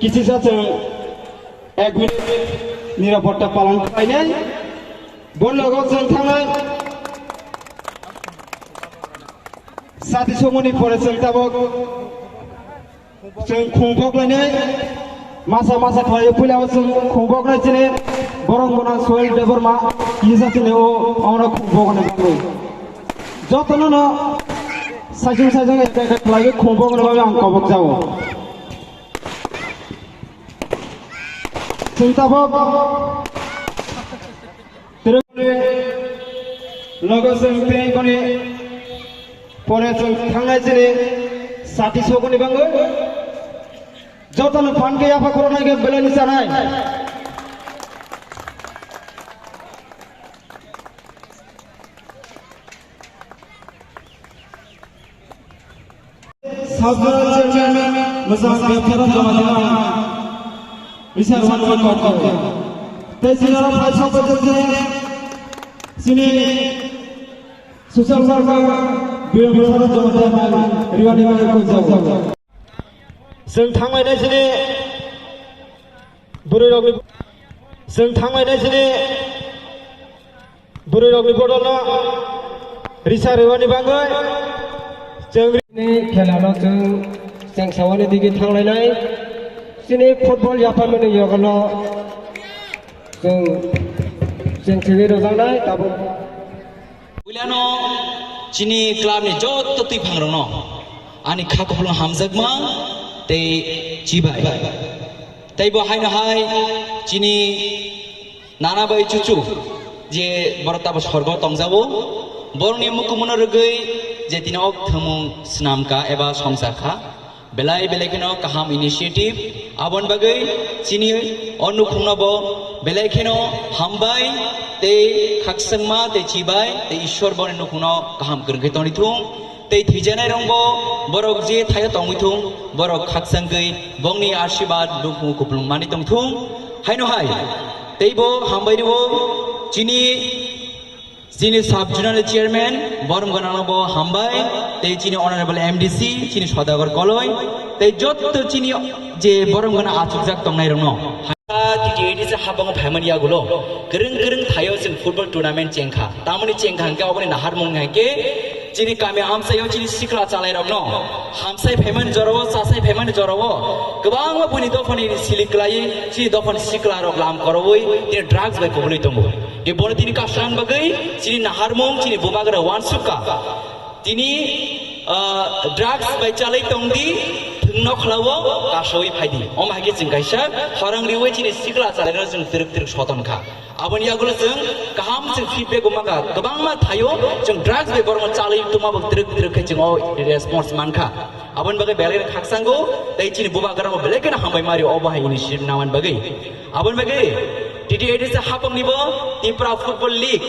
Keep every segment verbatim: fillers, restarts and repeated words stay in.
Kisi sa chwng ek minute nirapotta palan khlainai. Boni logo chwng thangnai sati somoni pore chwng tabok chwng khungpok lainai. Masa masa khlai puila o chwng khungpok nai chini borok gwnang Soil Debbarma kisa chini o ono khungpok nai bagwi. Jotono no saisung saisung ek ek khlai khungpok nai bagwi ang kobok jago. Chwng tabok logo chwng tei koni pore chwng thangnai chini sati sokoni bangwi jotono phan khe yapha khoroknai khe belai ni chanai. Sabjona chairman mwchang bebsara joma dima Richard Wanwa kok kok. Tei chini oro phai sokphaijak je chini social worker bebsara joma dima Riwani Malik kok jago. Chwng thanglainai chini bwrwi rokni chwng thanglainai chini Bwrwi rokni bodolno risa rwani bagwi chwng ni khela no chwng chengsa wani digi thanglainai. Chini football yapharmani yogano chwng chengsa rwjaknai tabuk. Puilano chini club ni joto twiphang rokno ani kha kupulung hamjakma tei chibai. Tei bo haino hai chini Nana bai chuchu je borok tabo sorgo tongjago, borokni mukumuno rwgwi je tini o thwngmung swnamkha eba songchakha, belai belai kheno kaham initiative. Aboni bagwi chini o nukhungno bo belai kheno hambai tei khakchangma tei chibai tei Ishwar boni nukhungno kaham kwrwngkhe tongwi thung. Tei thwijanairokbo borok je thaio tongwi thung, borok khakchangwi bongni ashirbad nukhung kupulung manwi tong thung. Haino hai teibo hambai rwo chini, chini sub zonal chairman borom gwnangno bo hambai, tei chini honorable M D C, chini Sodagar Koloi, tei jotto chini je borom gwnang achukjak tongnairokno. T T A D C habango phaimani yagulo kwrwng kwrwng thaio chwng football tournament chengkha. Tamoni chengkha hwnkhe oboni naharmung hwnkhe chini kami amchaio chini sikla chalairokno hamsai phaimani jorao, chasai phaimani jorao kwbangma buini dophani silik kwlaiwi chini dophani siklarok lam korowi tini drugs bai kubulwi tongo. Tei bono tini kapsang bagwi chini naharmung chini bubagra uansukha. Tini, ah, drugs bai chalai tongdi, thwngno khlawo, kasawi phaidi. Omo hai khe chwng kaisa khorang riwi chini sikla chalairokno chwng twrwk twrwk soton kha. Aboni yagulo chwng kaham chwng feedback bo mankha. Kwbangma thaio chwng drugs bai borokno chalai tongma bo twrwk twrwk khe chwng o response mankha. Aboni bagwi belai kheno khakchango, tei chini bubagrano belai kheno hambai mari obo hai initiative namani bagwi. Aboni bagwi T T A D C hapangni bo Tipra Football League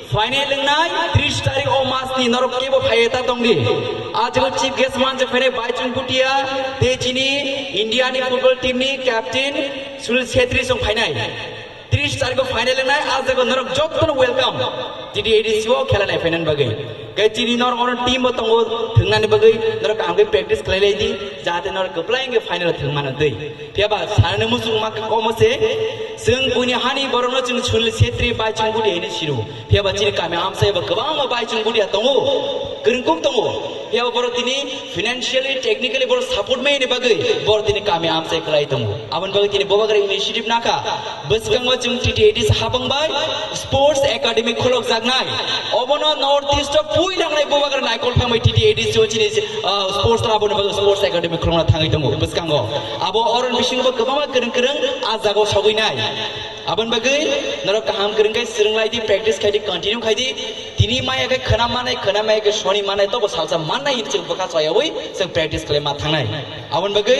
final wngnai tris tarik o mas ni norok kebo phaiya ta tongdi. Ah jaga chief guest manjak phainai Baichung Bhutia tei chini India ni football team ni captain Sunil Chhetri song phainai. Tris tarik o final wngnai, ah jaga norok jotono welcome T T A D C o khela nai phainani bagwi. Khe chini norok ono team bo tongo thwngnani bagwi, norok kaham khe practice khlai lai di, jahate norok kwplai wngkhe final thwng mano twi. Phiya ba sanani muchung ma komo se, chwng buini hani borokno chwng Sunil Chhetri Baichung Bhutia hinwi siro. Phiya ba chini kami amchai bo kwbangma Baichung Bhutia tongo, kwrwngkuk tongo. Phiya ba borok tini financially, technically borok support maini bagwi borok tini kami amchai kwlai tongo. Aboni bagwi tini bubagra initiative nakha. Bwskango chwng T T A D C hapang bai sports academy khulokjaknai. Obono North East o puila wngnai bubagra naikol thangbai T T A D C o chini, ah, sports aboni bagwi sports academy khulokna thangwi tongo bwskango. Abo oroni bisingo bo kwbangma kwrwng kwrwng ah jagao sogwi nai. Aboni bagwi norok kaham kwrwng khe swrwng lai di, practice khai di, continue khai di. Tini maya khe khwna mannai, khwna maya khe soni mannai, tobo salsa mannai hinwi chwng bwkha chayawi chwng practice khlai ma thangnai. Aboni bagwi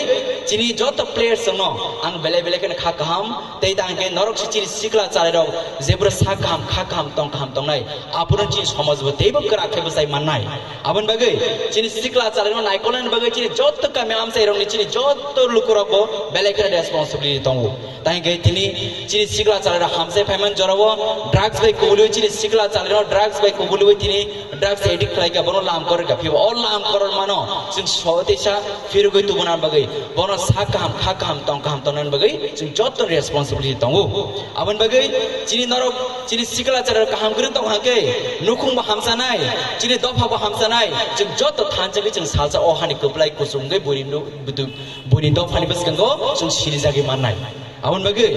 chini joto players rokno ang belai belai kheno kha kaham tei tang khe norok se chini sikla chalairok jebra sak kaham, kha kaham, tong kaham tongnai. Aphuru chini somaj bo teibo kwrak khe bwchai mannai. Aboni bagwi chini sikla chalairokno naikolnani bagwi chini joto kami amchairokni chini joto lukurokbo belai kheno responsibility tongo. Tang khe tini chini sikla chalairok hamsai phaimani jorao drugs bai kubulwi chini sikla chalairok drugs bai kubulwi tini drugs addict khlai kha, bono lam kor kha, phibo o lam koror mano chwng so teisa phirogwi tubuna bagwi bono sak kaham, kha kaham, tong kaham, Tongnani bagwi chwng joto responsibility tongo. Aboni bagwi chini norok, chini sikla chara kaham kwrwng tong hake, nukhung bo hamsanai, chini dopha bo hamsanai, chwng joto thanchagwi chwng salsa o hani kwplai kuchung wngwi buini, buini dophani bwskango chwng sirijagwi mannai. Aboni bagwi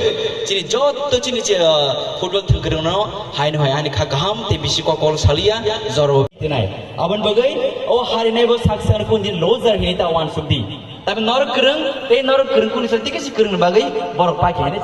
chini joto chini je, ah, football thwngkwrwngno haino hai ani kha kaham tei bisi kokol saliya joro tinai. Aboni bagwi o harinai bo saksa kun din loser hini ta wansukdi. Tabi norok kwrwng, tei norok kwrwng kuni sa tiki si kwrwng bagwi borok paki hini.